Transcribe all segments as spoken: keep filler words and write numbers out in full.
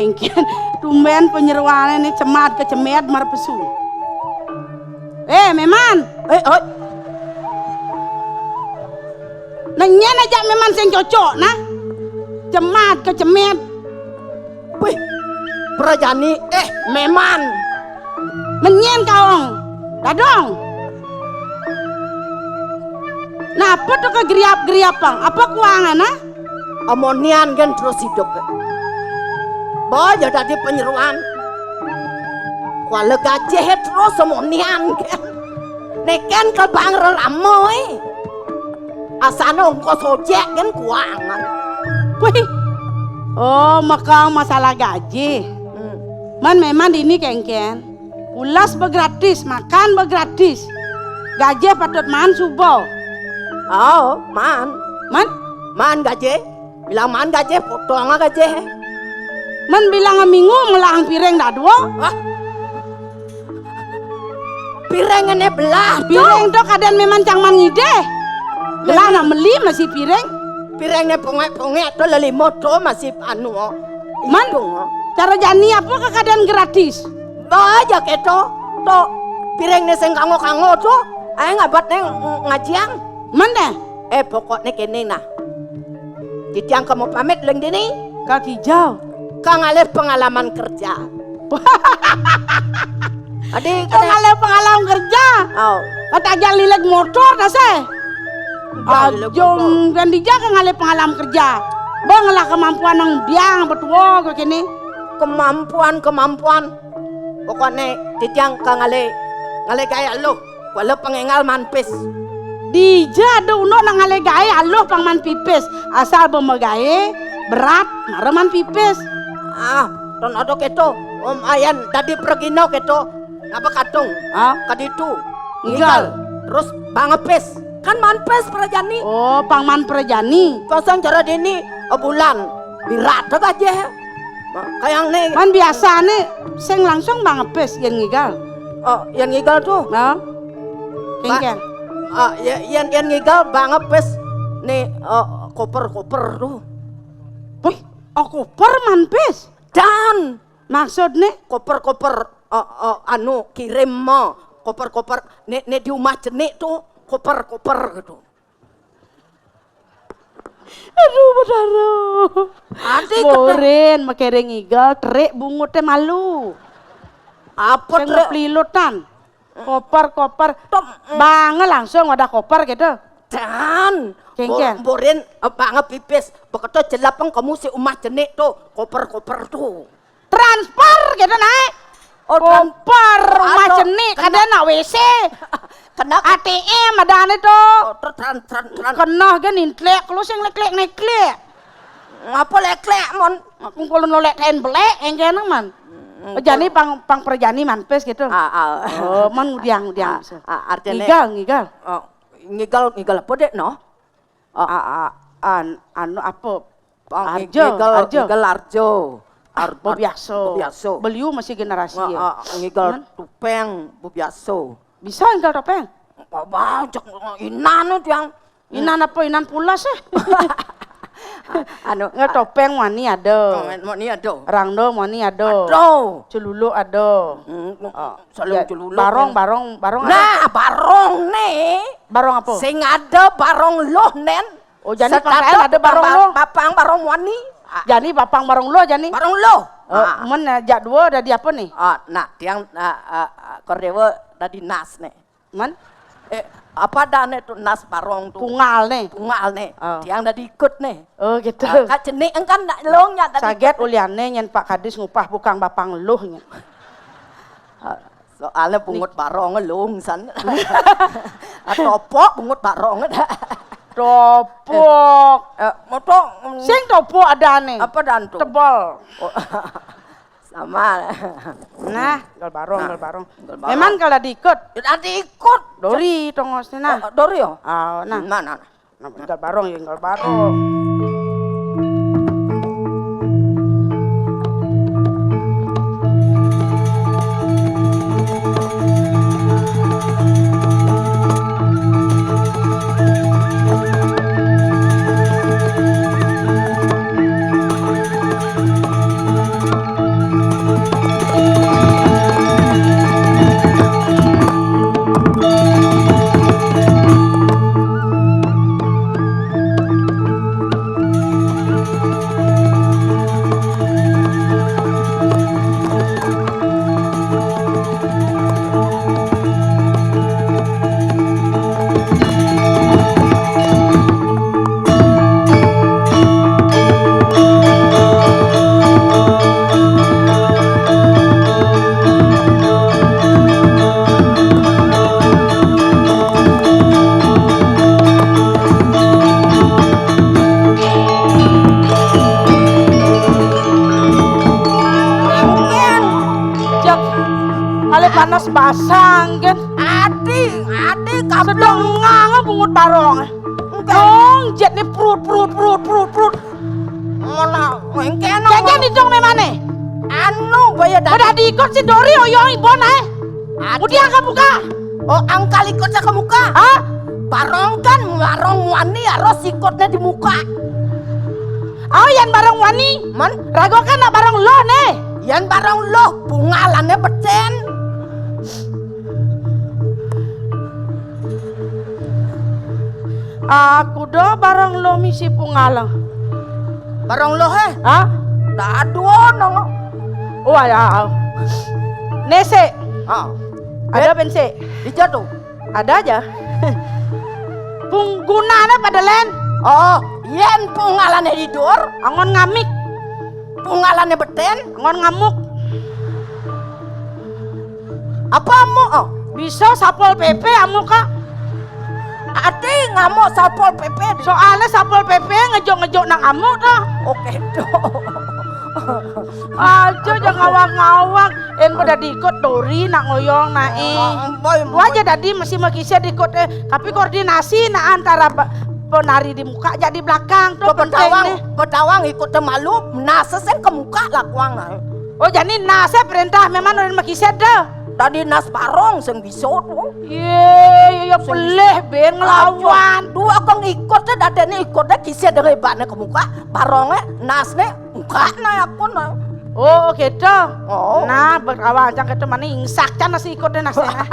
Engken tumben penyeruane ne cemat kecemet marpesu. Eh, Meman. Eh, oi. Nenyen aja Meman sing cocok, nah. Cemat kecemet. Wih, prajani, eh, Meman. Menyen kaong. Dadong. Napa to kegeriap-geriap, Pang? Apa kuangan, ah? Amonian kan terus hidup. Boy, ya dadi penyeruan. Kuala gajih terus amonian kan. Neken ke bang relamo, eh. Asana ongkos ojek kan kuangan. Wih. Oh, mekang masalah gaji. Hmm. Man, memang dini kengken. Ulas begratis, makan begratis. Gaji patut man suba. Oh, man. Man? Man gaji. Bilang man gaji, potong gaji. Man bilang minggu melahang piring dadua. Hah? Piring ene belah. Piring to kaden memang cang man ngidih. Belah nak meli masih piring. Piring ne pongek-pongek to lelimo to masih anu. Man, hitung. Cara jani apa ke kaden gratis? Baja keto. To piring ne sing kango-kango to. Ae ngabat ne ng-, ngajiang. Man deh? Eh, pokokne kene nah. Titiang kamu pamit leng dini. Kaki jauh. Kang alih pengalaman kerja. Adi kang alih pengalaman kerja. Oh. Kata aja lileg motor dah seh. Lileg motor. Ajong dan dija kang alih pengalaman kerja. Bang lah kemampuan nang biang betua ke kini. Kemampuan, kemampuan. Pokoknya titiang kang alih, ngalih gaya lu. Kuala pengengal manpis. Dija ada unduk nak ngalih gae aluh pang man pipis. Asal bemagae berat mara man pipis. Ah, ton ada keto. Om ayan dadi pragina keto. Ngapa katung? Ah? Kaditu. Ngigal. Terus bangepis. Kan manpis prajani. Oh, pang man prajani. Pasang cara dini, eh, bulan. Birat aja. Kayang ne. Man biasa ne sing langsung bangepis yang ngigal. Oh, yang ngigal tuh. Nah. Kengkeng. Ah, ya, yang, yang ngigal bangepis nih, eh, koper-koper tuh. Wih, oh, koper manpis. Dan maksud nih koper-koper, eh, eh, anu kirim mah koper-koper nih, nih di rumah cenik tuh koper-koper gitu. Aduh, Betara. Ati kete- Borin, makere ngigal, terik bunguté malu. Apa sing terik? Peplilutan. Koper, koper. Tom. Bang langsung wadah koper gitu. Dan. Kengkeng. Bo-, borin, eh, bang pipis. Beketo celapeng kamu si umah cenik tuh. Koper, koper tuh. Transfer gitu naik. Oh, tran-, kompor, oh, rumah anu, cenik, kena. Kadén nak W C. Kena. A T M ada ane to. Oh, ter-, tran-, tran-, tran-. Kena kan intlek, lu sing leklek-leklek. Ngapa leklek, Mon? Aku kalau nolek kain belek, yang kena, Man. Hmm, jani pang, pang perjani manpes gitu. Ah, ah. Oh, Man ngudiang, ngudiang. Ah, ah, artinya ngigal, ngigal. Oh, ngigal, ngigal apa, Dek, no? Oh. A-, a-, an-, anu apa? Pang Arjo, ngigal, Arjo. Ngigal Arjo. Ar-, Bo ar-, biasa. Bo biasa. Beliau masih generasi. Nga-, ya. A-, ngigal. Man? Topeng, bo biasa. Bisa ngigal topeng? Apa, cek inan tiang. Inan apa? Inan pulas, eh? Anu, ngigal topeng mani ada. Oh, mani ada. Rangda mani ada. Ada. Celuluk ada. Hmm, oh, saling ya, celuluk, barong, kan. Barong, barong ada. Nah, barong nih. Barong apa? Sing ada barong loh, Nen. Oh, jani pang ada barong loh. Bapang barong wani. Ah. Jani bapang barong loh, jani. Barong loh. Oh, ah. Men, eh, jak dua dadi apa nih? Ah, nah, tiang, ah, ah, ah, Kordewa dadi nas nih. Men? Eh, apa dah nih tuh nas barong tuh? Pungal nih. Pungal nih. Oh. Tiang dadi ikut nih. Oh, gitu. Ah, Kak Cenik engkan nak long nya dadi saget ikut. Uliane nyen Pak Kadis ngupah bukang bapang loh nyen. Ah, soalnya bungut barong lung san. Ah, topok bungut barong. Topok. Eh, eh, moto, mm. Sing topok ada nih. Apa dan tuh? Tebal. Oh. Sama. Nah, ngigal barong, nah, ngigal barong. Ngigal barong. Memang kalau diikut. Ya, diikut. Dori tongos nih, nah. Oh, dori, oh. Ah, nah. Mana? Nah, ngigal barong, ya, ngigal barong. Panas basang kan. Adi, adi kablong. Sedang nganga bungut barong. Enggak. Dong, jet nih prut, prut, prut, prut, prut. Mana? Mengkena. Jajan di dong memane? Anu, baya dah. Udah diikut si Dori, oyong ibon, eh. Adi. Udah angkat muka. Oh, angkal ikut saya ke muka. Hah? Barong kan, barong wani harus ikutnya di muka. Oh, yan barong wani. Man? Rago kan nak barong loh nih. Yan barong loh, pungalannya beten. Aku do barong loh misi pungalang. Barong loh, eh? Hah? Dah dua nong. Oh, ya. Nese. Ah. Ada bense. Ija tuh. Ada aja. Punggunane pada len. Oh, yen pungalane tidur, angon ngamik. Pungalane beten, angon ngamuk. Apa amuk? Oh. Bisa Satpol P P amuk, Kak. Ati ngamuk Satpol P P. Soalnya Satpol P P ngejuk-ngejuk nang amuk tuh. Oke, tuh. Aja jangan ngawang-ngawang. En pada diikut Dori nak ngoyong nae. Oh, boy, boy. Wajar tadi masih makisah diikut, eh. Tapi koordinasi nak antara ba-, penari di muka jadi belakang tuh penting. Betawang, nih. Betawang ikut malu, nase sing ke muka lakuang. Oh, jadi nase perintah memang udah makisah dah. Tadi nas barong sing bisa tuh. Ye, ye, ye, sing pelih bisa. Be ngelawan. Dua kong ikut deh, dadene ikut deh, kisah deh hebatnya ke muka, barongnya, nasnya, muka nah aku nah. Oh, gitu. Oh. Nah, berawa aja gitu, mana ingsak, can nasi ikut deh nasnya.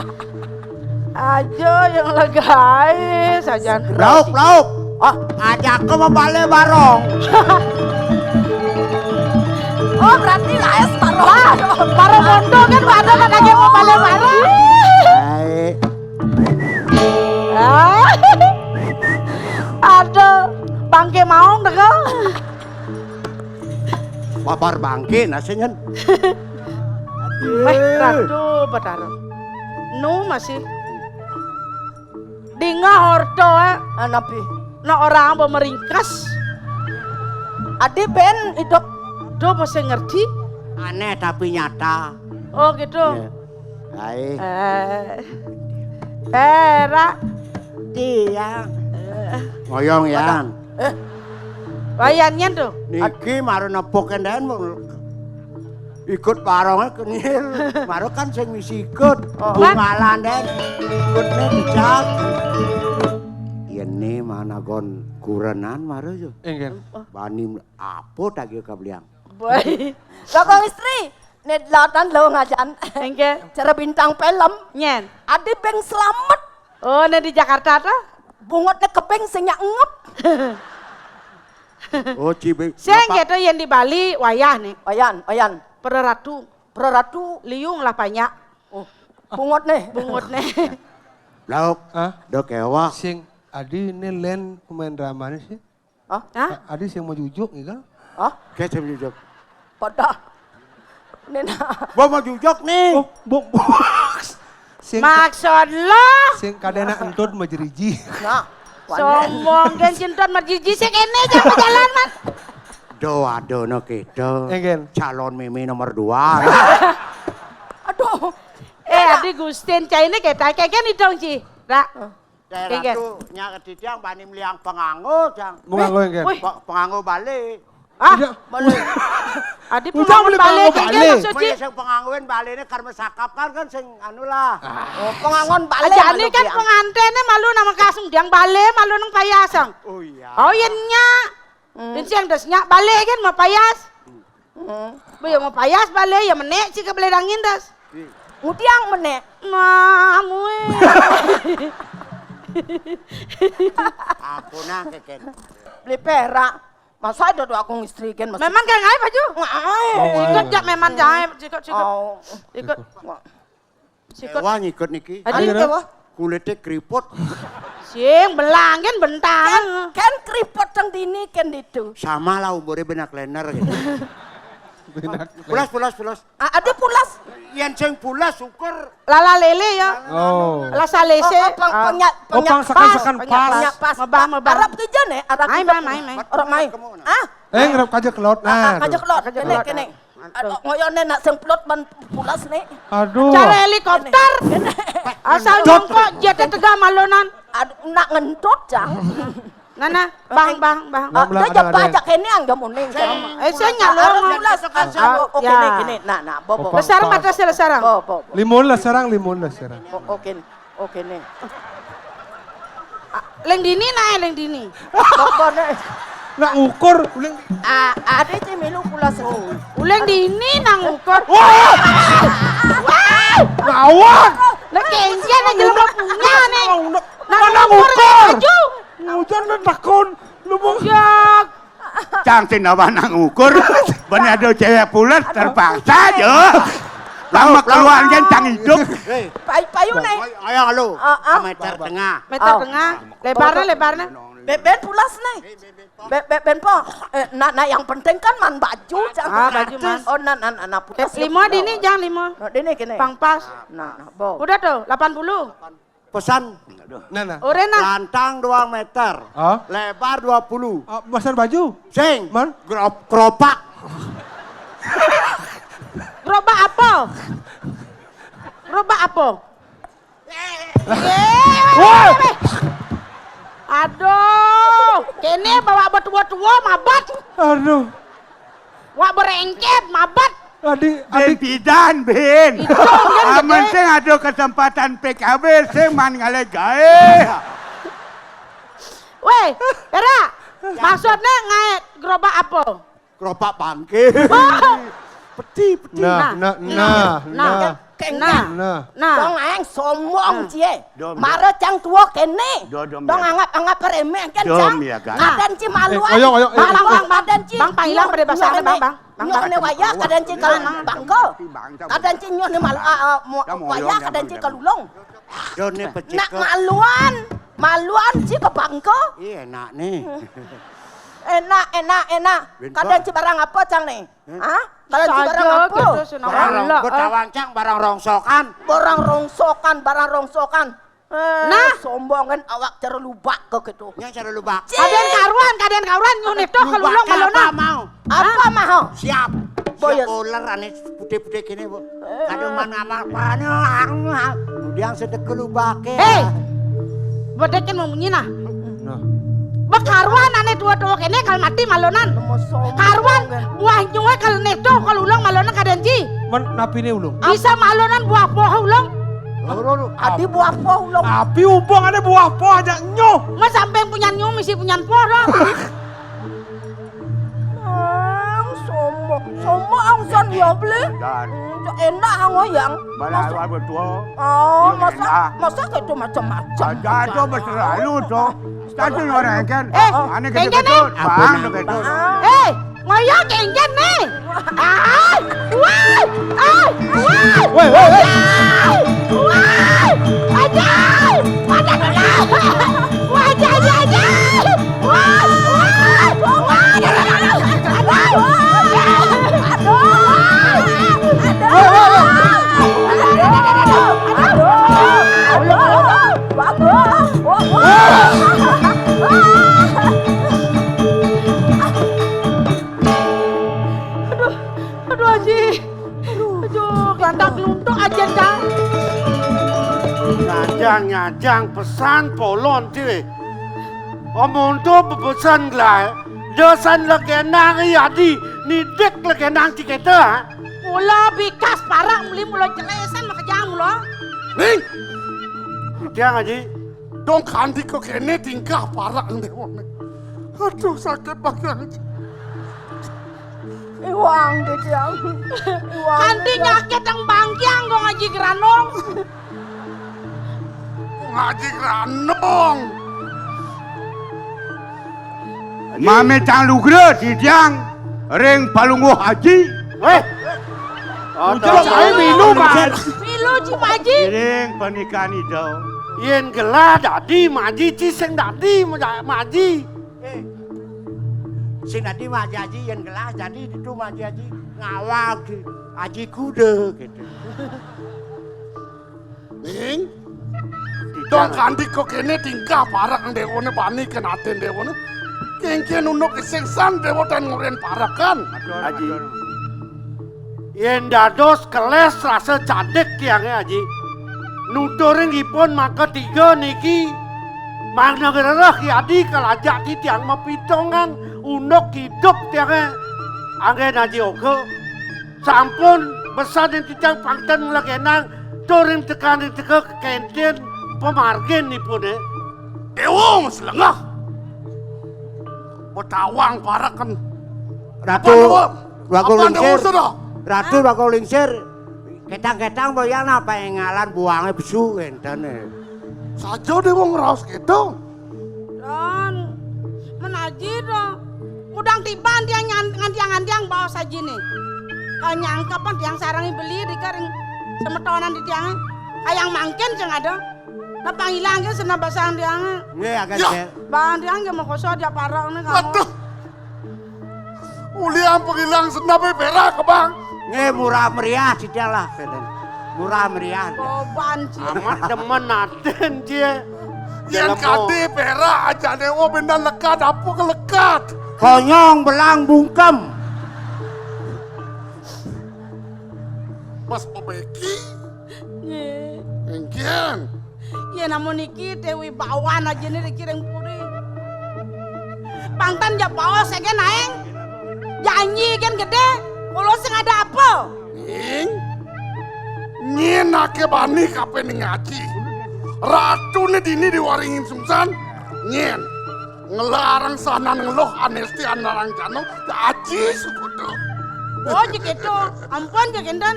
Aja yang legai saja. Lauk, lauk. Ah, ajak ke membale barong. Oh, berarti laes barong. Lah, barong mondo kan ada nak lagi mau bale barong. Hai. Ah. Aduh, bangke maong deh kau. Babar bangke nasinya. Weh, Ratu Batara. Nu masih. Dingah orto, eh. Ah, napi? Nah, orang apa meringkas? Adi ben hidup. Do masih ngerti? Aneh tapi nyata. Oh, gitu. Iya. Hai. Eh. Eh, Ra. Tiang. Eh. Ngoyong, Yan. Eh. Wayannya tuh. Niki mara nepuk kendaan mau ikut barongnya kenyil. Mara kan sing misi ikut. Oh. Bungalan deh. Ikutnya bijak. Ini mana gon kurenan mara yo. Enggak. Bani apa tagih kabliang. Boy. Kakang istri, ne latan lo ngajan. Enggak. Cara bintang film. Nyen. Adi beng selamat. Oh, ne di Jakarta tuh? Bungotnya kebeng sing nyak ngep. Oh, cibe. Sing gitu yang di Bali wayah nih. Oyan, oyan. Pereratu. Pereratu. Liung lah banyak. Oh, bungot nih. Bungot nih. Lauk. Hah? Do kewah. Sing adi ini len pemain dramanya sih. Hah? Hah? Adi sing mau jujuk nih kan? Hah? Kayak sing mau jujuk. Pada. Nena. Gua mau jujuk nih. Oh, bu, bu. Sing maksud lo? Sing kadena entut majeriji. Nah. Sombong kan entut majeriji sing ini jangan jalan man. Do adono kita. Enggak. Calon mimi nomor dua. Aduh. Eh, adi Gustin, cai ini kita kayak gini dong, Ci. Ra. Daerah tuh nya ketidiang bani meliang penganggo, jang. Penganggo yang kan? Wih. Pe-, penganggo bale. Ah, bale. Adi penganggo bale, kan maksudnya. Sing penganggoan bale ini karena sakap kan, kan sing anu lah. Oh, penganggoan bale. Aja ini kan pengantinnya malu nama kasung diang bale, malu nang payasang. Oh iya. Oh iya nya. Hmm. Ini yang das nya bale kan mau payas. Hmm. Bu ya mau payas bale ya menek sih ke bale dangin das. Mudiang menek. Nah, mue. Aku nah keken. Beli perak. Masa ada dua aku istri kan masih. Memang kayak ngai baju. Ngai. Sikut jak memang jahit, sikut, sikut. Oh. Sikut. Sikut. Wah ngikut niki. Adi. Kulitnya keriput. Sing belang kan bentang. Kan, kan keriput yang dini kan itu. Sama lah umurnya benak lener gitu. Benak. Pulas, pulas, pulas. Ah, ada pulas. Yang sing pulas syukur. Lala lele ya. Oh. Lasa lese. Oh, oh, peng-, ah. Pengnya-, oh, pengnya-, pang sekan-sekan pas, pas. Pengnya-, pas. Mebah, mebah. Arab kerja nih, Arab kerja. Mai, mai, mai. Orang mai. Ah? Eh, ngerap kaja kelot. Ah, nah, kaja kelot. Kene, kene. Aduh, ngoyone nak sing pelot ban pulas nih. Aduh. Cara helikopter. Asal nyongkok jete tegak malonan. Aduh, nak ngentut, Cang. Nah, nah, bang, bang, bang. Bang, bang, ada, ada. Aja kene ang jamu ning. Eh, saya nyalon. Harus pulas, asal, oh, kene, kene. Nah, nah, bobo. Besar mata sila sarang. Bobo. Limun lah sarang, limun lah sarang. Oh, kene. Oh, kene. Ah, leng dini nae, leng dini. Pokone. Nak ngukur, uleng. Ah, ade ci milu pulas. Uleng dini nang ngukur. Wah! Wah! Lawan. Lah kengken aja lu punya nih. Nang ngukur. Ngukur. Ngukur nang takon. Lu mau. Ya, Cang sing nawa nang ukur, ben ada cewek pulet terpaksa aja. Lama keluar kan cang hidup. Payu-payu nih. Ayo lu. Ah, ah. Meter tengah. Meter tengah. Lebarnya, lebarnya. Beben pulas nih. Be-, be-, ben po. Eh, nah, nah, yang penting kan man baju, Cang. Ah, baju man. Oh, nah, nah, nah, nah, pulas. Lima dini, Jang, lima. Nah, dini gini. Pang pas. Nah, nah, bo. Udah tuh, delapan puluh. Pesan. Nah, nah. Orena. Lantang dua meter. Hah? Lebar dua puluh. Ah, besar baju? Sing. Man? Grop-, keropak. Gerobak apa? Gerobak apa? Woi! Aduh, kene bawa buat tua-tua mabat. Aduh. Wak berengket, mabat. Adi, adi. Bidan, Bin. Aman sing ada kesempatan P K B, sing man ngalih gawe. Weh, Era, maksudnya ngae gerobak apa? Gerobak bangke. Peti, peti. Nah, nah, nah, nah. Nah. Nah. Nah. Dong aeng sombong cie. Dom, dom. Mara cang tua kene. Dom, dom, dong ya. Anggap, anggap remeh kan cang. Dom, ya, kan. Kadan ci maluan. Eh, ayo, ayo, ayo. Bang, bang, bang, bang. Kadan ci. Bang, pang hilang pada bahasa bang, bang. Bang, bang, bang. Waya kadan ci kal bangko. Kadan ci nyoh ne mal, ah, ah, waya kadan ci kalulung. Nak maluan. Maluan ci ke bangko. Iya, enak nih. Enak, enak, enak. Kadan ci barang apa cang nih? Hah? Kalau ci barang apa? Barang rong-, gua tawang cang barang rongsokan. Barang rongsokan, barang rongsokan. Eh, nah, sombongan awak cara lubak ke gitu. Yang cara lubak. Kaden karuan, kaden karuan nyuh neh tuh kalau ulung malona. Apa mau? Apa mau? Siap. Boyes. Siap ular ane putih-putih kene, Bu. Kado mana amal parane. Kemudian sedek lubake. Hei. Bedekin mau munyi nah. Nah. Bekaruan ane tua-tua kene kal mati malonan. Karuan buah nyuwe kal neto kal ulung malonan kaden ci. Men napine ulung? Bisa malonan buah poh ulung. Adi buah poh ulung. Api ubung ane buah poh aja nyuh. Mas sampai punya nyuh misi punya poh dong. Mang, sombong. Sombong angsan ya, Bli. Dan. Hmm, enak ngoyang. Malah masa, awal betul. Oh, masa, enak. Masa gitu macam-macam. Ada tuh berselalu tuh. Tadi orang kan. Eh, aneh gitu, kengken nih. Bang, gitu. Eh, ngoyang kengken nih. Ah, wah, ah, wah. Woi, woi, woi. Wah, aja. Aja dulu. Wah, aja, aja, aja. Aduh, aduh, Aji. Aduh, lantak luntuk aja, Cang. Nyajang, nyajang, pesan polon, cilik. Omong tu bepesan gelai. Dosan legenang yadi, nidik legenang ciketa, ha? Mula bikas parak muli mula celesan makejang mula. Ning! Tiang, Aji. Dong kandik kok kene tingkah parak ndewa. Aduh, sakit banget. Iwang, Dejang. Iwang, kanti Dejang. Nyakit yang bangkiang dong Aji Geranong. Ngaji Geranong. Mame cang lugra, Dejang. Ring palungguh Aji. Weh. Udah saya milu, Mas. Milu, Ji Maji. Ring pernikahan itu. Yen gelah dadi Maji, ci sing dadi Maji. Eh, sing dadi Maji Aji, yen gelas dadi ditu Maji Aji ngawag di Aji Kuda gitu. Ning, dong kandik kok kene tingkah parak nang dewane bani kenaten dewane. Kengken unuk sing san dewa dan nguren parakan. Aji. Yén dados kelés rasa cadik tiangé, Aji. Nuturing ipun maka tiga niki, mangda ngrereh yadi kalajak titiang mapitongan unduk idup tiangé. Anggén Aji Oka, sampun besan ring titiang pangten nglegenang tur ring tekaning teka kénten pamarginipuné. Déwa maselengah. Betawang pareken. Ratu Apa, Déwa? Bagong Apa, Déwa, Lingsir. Sudah? Ratu Bagong Lingsir. Ketang-ketang boyan apa énggalan buangé besu kénten. Saja Déwa ngraos kéto. Don, men Aji to. Kudang tiban tiang nyan-, ngantiang-ngantiang baos Ajiné. Kanyangkepan tiang sareng beli di ring semetonan di tiangé. Kayang mangkin sing ada. Nah, pangilang ké senap basang tiangé. Nggih, agak Yah. Bang tiang ké makoso dia parek né kamu. Aduh. Ulian pangilang senapé perak, Bang. Nggih, murah meriah sida lah, kénten. Murah meriah. Koban, Ci. Amat demen aten, Ci. Yén Dalam kadi perak aja Déwa bendan lekad apa ke lekad. Konyong belang bungkem. Pas pebeki. Nggih. Engkian. Yén amun niki Déwi Bawan aja nih dikirim puri. Pangtan ja baos ya kan aing. Janji kan gedé. Kalau sing ada apa? Ning, nyén aké bani kapening aji. Ratuné dini diwaringin sungsan. Nyén. Ngelarang sanan ngeluh anesti anarang jano, aji sukutu. Oh, jik itu. Ampun, jik enten.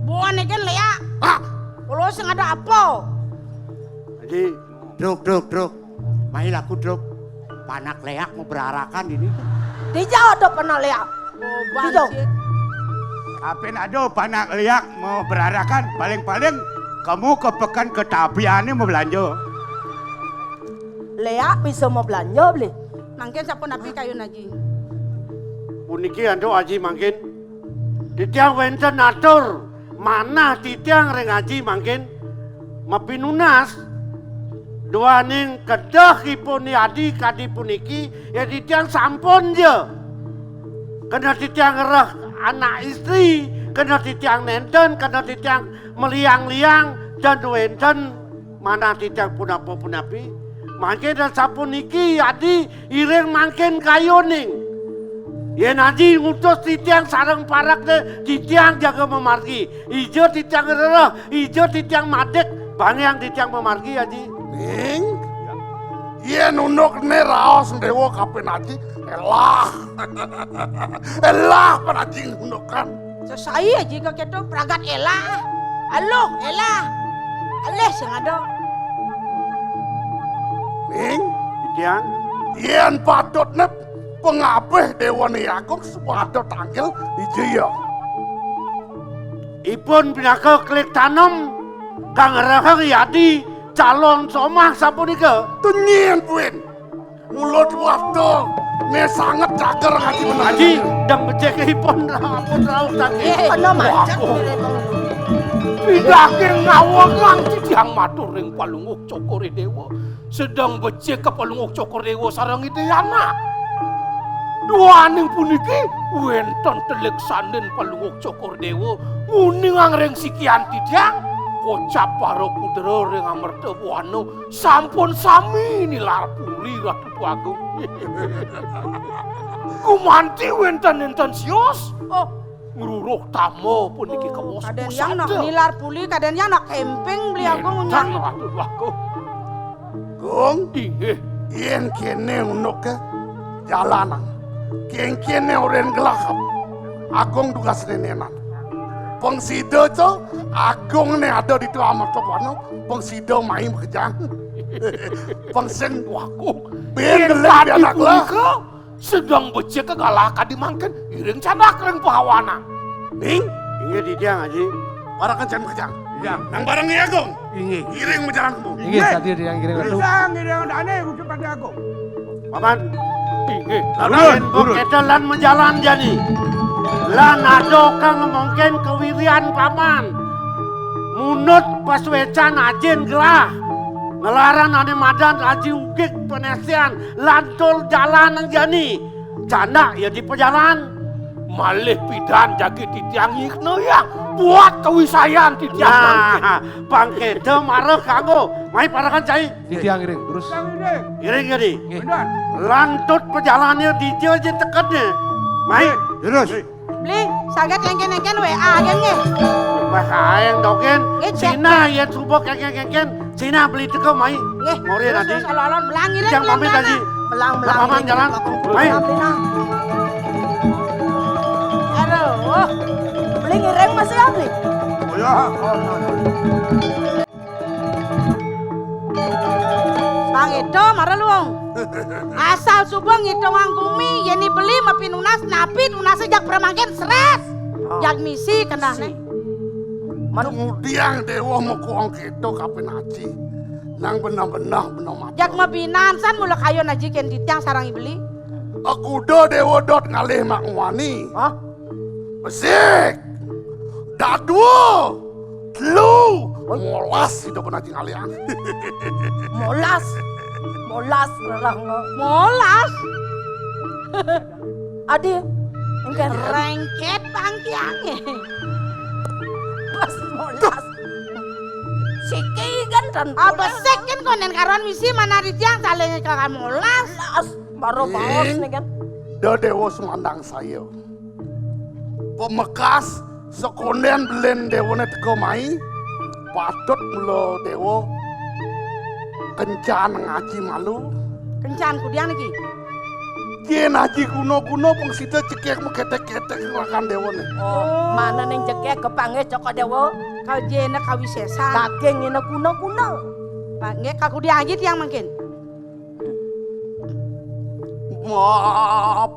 Buan ikan leak. Hah? Kalau sing ada apa? Aji. Druk, druk, druk. Mai laku, druk. Panak leak mau berarakan ini. Dija ada panak leak. Oh, Dija. Banci. Apin ada panak leak mau berarakan, paling-paling kamu ke pekan ke Tapian ini mau belanja. Leak bisa mau belanja beli. Mangkin sampun napi kayun Aji? Puniki antuk Aji mangkin. Titiang wénten atur manah titiang ring Aji mangkin. Mapinunas duaning kedehipun yadi kadi puniki, ya titiang sampun ja. Kena titiang ngereh anak istri, kena titiang nénten, kena titiang meliang-liang, dan wénten manah titiang punapa-punapi. Mangkin dan sapuniki yadi iring mangkin kayuning. Yén Aji ngutus titiang sareng parekné, titiang jaga mamargi. Ija titiang ngrereh, ija titiang madik, bangiang titiang mamargi, Aji. Ning, yén undukné raos Déwa kapin Aji, elah. Elah pan Aji ngundukan. Sesai aja kok gitu, pragat elah. Aluh, elah. Alih sing ada. Ning, Titiang. Yén patutné pengabih Déwa Agung sepatut tangkil ija ya. Ipun pinaka kelik tanem kang ngreheng yadi calon somah sapunika. Tunyén buin. Mulut waktu né sanget cager ngaji bener. Aji, dang becikipun ampun rauh tadi. Eh, kena macet. Waduh. Pidhaking ngawegang titiang matur ring Palungguh Cokor I Déwa. Sedeng becik ka Palungguh Cokor Déwa sareng Ida Yana. Duaning puniki wénten telik sandin Palungguh Cokor Déwa nguningang ring sikian titiang kocap para putra ring Amerta Buana sampun sami nilar puri Ratu Agung. Gumanti wénten-wénten sios. Oh, ngruruh tama puniki kawos kadén yang nak pusada. Nilar puli, kadén yang nak camping beli Agung. Nenten, nyang. Waduh, Agung. Gung, inggih. Yén kéné unduk ké jalanan. Kéngkéné orén gelahap. Agung dugas nénénan. Pang sida, co, Agung né ada di tua mertokono, pang sida mai makejang. Pang sing waku. Bén gelé anak lah. Sedeng becik kagalah kadi mangkin, iring candak ring pahawanan. Ning? Inggih, titiang, Aji. Parakan can makejang. Iya. Nang bareng ya, Agung. Inggih. Iring majalan kemu. Inggih, tadi ada yang kirim kartu. Bisa ngiring dane wujud pada Agung. Paman. Inggih. Lalu, lalu, lalu. Kita lan majalan jani. Lan ada kang mungkin kawirian Paman. Munut pasuécan ajin gelah. Ngelaran ané madan Aji Ugig Panestian. Lantur jalan jani. Candak ya di pajalan. Malih pidan jagi titiang nyikna yang buat kawisayan titiang. Nah, pang kéto mara kanggo. Mai parekan cai. Titiang ngiring, terus. Ngiring, ngiring. Nggih. Lantut pajalannya dija ja tekadnya. Mai. Terus. Beli, saget éngkén-éngkén W A gén nggih. Bah kaéng dogén. Nggih, cék. Sinah yén suba kéngkén-kéngkén. Sinah beli teka mai. Nggih. Ngorin adi. Alon-alon belang ngiring. Jangan pamit adi. Belang, belang. Paman jalan. Mai. Belang, belang. Aduh. Beli ngiring masih ya, Beli? Oh ya. Oh, no, no. Bang Edo, mara luung. Asal suba ngitungang gumi, yén beli mapinunas, napi tunasé jak pramangkin sres. Oh. Jak misi kendahné. Kemudian déwa makuang kéto kapin aji. Nang benah-benah benah mata. Jak mabinan san mula kayun aji kén titiang sareng beli. Akuda déwa dot ngalih mak ngwani. Hah? Besik. Dadua. Telu. Molas sida pun aji ngalihan. Molas. Molas, relah nge-, molas. Adi, éngkén. Rengket bangkiangé. Pas molas. Siki kan dan apa sik kan konen karuan misi mana di tiang saling kakak molas. Molas. Baru baos nih kan. Da déwa sumandang saya. Pamekas sekondén belin déwané teka mai, patut mula déwa kencan ngaji malu. Kencan kudian iki. Yén aji guna-guna pang sida jegég makéték-kéték nglakan déwané. Oh, mana ning jegég kepanggih Cokor Déwa? Kal jena kawisésan. Daging ngene guna-guna. Pak, nggih, kakudian aji tiang mangkin. Mapanya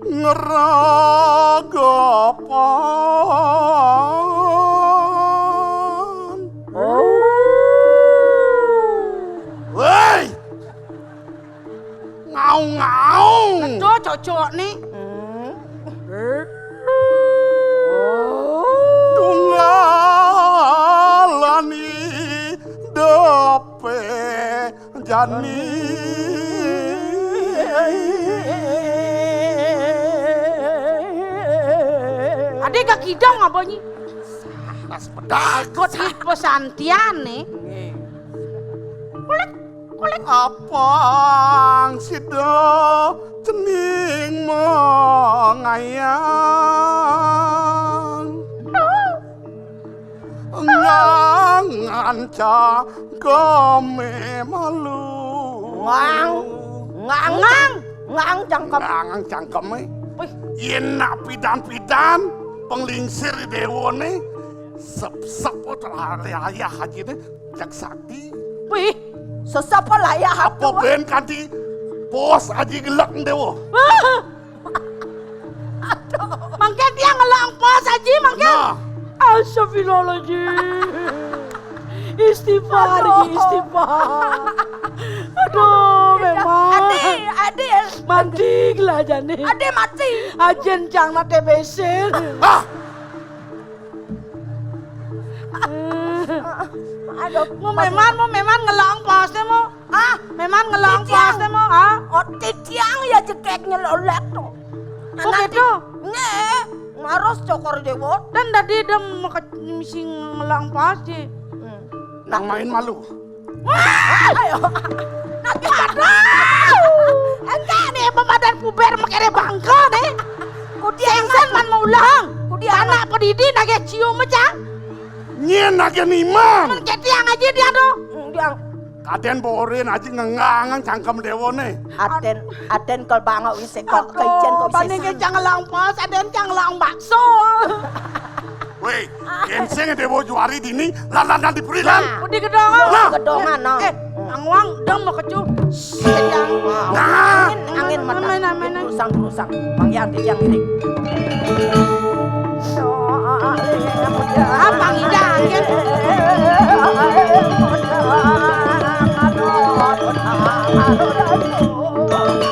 ngeregepan. Oh. Wéi! Ngaung-ngaung. Betul, cocok nih. Hmm. Tunggalan idepé jani. Adi kakidang apa nyi? Nas pedas. Ikut di pesantian nih. Kulit, kulit. Apang sida cening mengayang. Ngangan cangkeme malu. Ngang, ngang, ngang, ngang cangkem. Ngang cangkeme. Wih. Yén nak pidan-pidan, penglingsir déwané, sep-sep, oh, terlalu ayah aja deh. Jak sakti. Wih, sesapa layak apa ben kanti pos aji gelek déwa. Aduh. Mangké tiang ngelak pos aji mangké. Nah. Astagfirullahaladzim. Istighfar, aduh. Istighfar. Aduh, memang. Adi, Adi. Mati lah jane. Adi mati. Ajén cang na T B C. Ah. Aduh, mau memang, mau memang ngelong posnya mau. Ah, memang ngelong posnya mau, ah. Oh, titiang ya jegek nyelolek to. Oh, gitu. Nggih, harus Cokor Déwa. Dan tadi dia mesti ngelong pos sih. Hmm. Nang main malu. Wah, ayo. Nanti aduh. Enggak nih, pemadan puber makere bangka nih. Kudiang man mau ulang. Kudiang anak pedidi nage cium aja. Nyén nage niman. Men ketiang aja dia tuh. Diang. Kadén borin aja ngengangan cangkem déwané. Adén, adén kal bangau isé kal keijen kal banding isé. Kecang lang pas, adén cang lang bakso. Wéh, yén sing déwa juari dini, lan-lan dipurilan. Nah. Budi gedongan. Nah. Gedongan, no. Eh, angwang dang mau kecu. Nah. Angin, angin mata. Amin, amin, amin. Rusang, rusang. Bang Yang, Yang ini. Apa ngidang, ya?